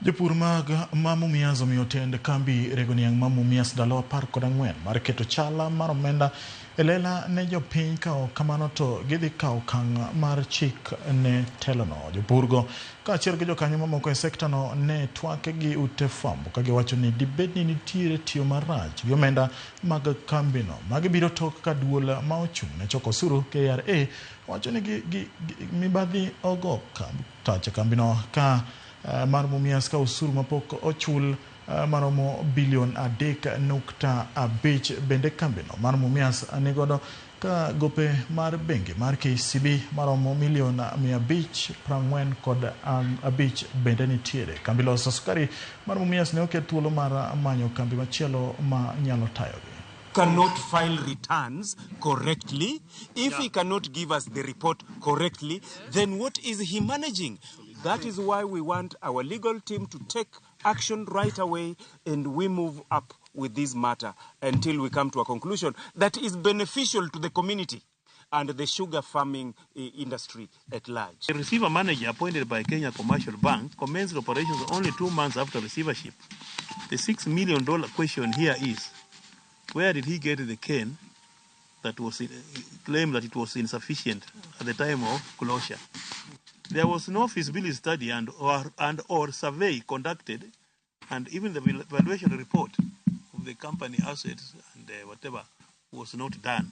Jopur mag ma Mumias omiyo tend kambi rego niang' ma Mumias ndalo 14 mar keto chala mar omenda e lela ne jopiny, ka ok kamano to gidhi kawo okang' mar chik ne telono. Jopurgo kaachiel gi jokanyo mamoko e sekta no ne twak gi ute fwambo ka giwacho ni dibed ni nitiere tiyo marach gi omenda mag kambino. Magi biro tok ka duol ma ochung' ne choko osuru KRA wacho ni mibadhi ogo tach e kambino ka mar Mumias ka osuru mapok ochul maromo bilion 3.5. Bende kambino mar Mumias nigodo ka gope mar bengi mar KCB maromo milion 545 bende nitiere. Kambi loso sukari mar Mumias ne oket thuolo mar manyo kambi machielo ma nyalo tayogi. Cannot file returns correctly, if he cannot give us the report correctly, then what is he managing? That is why we want our legal team to take action right away and we move up with this matter until we come to a conclusion that is beneficial to the community and the sugar farming industry at large. The receiver manager appointed by Kenya Commercial Bank commenced operations only 2 months after receivership. The $6 million question here is, where did he get the cane that was in, claimed that it was insufficient at the time of closure? There was no feasibility study and or survey conducted, and even the valuation report of the company assets and whatever was not done.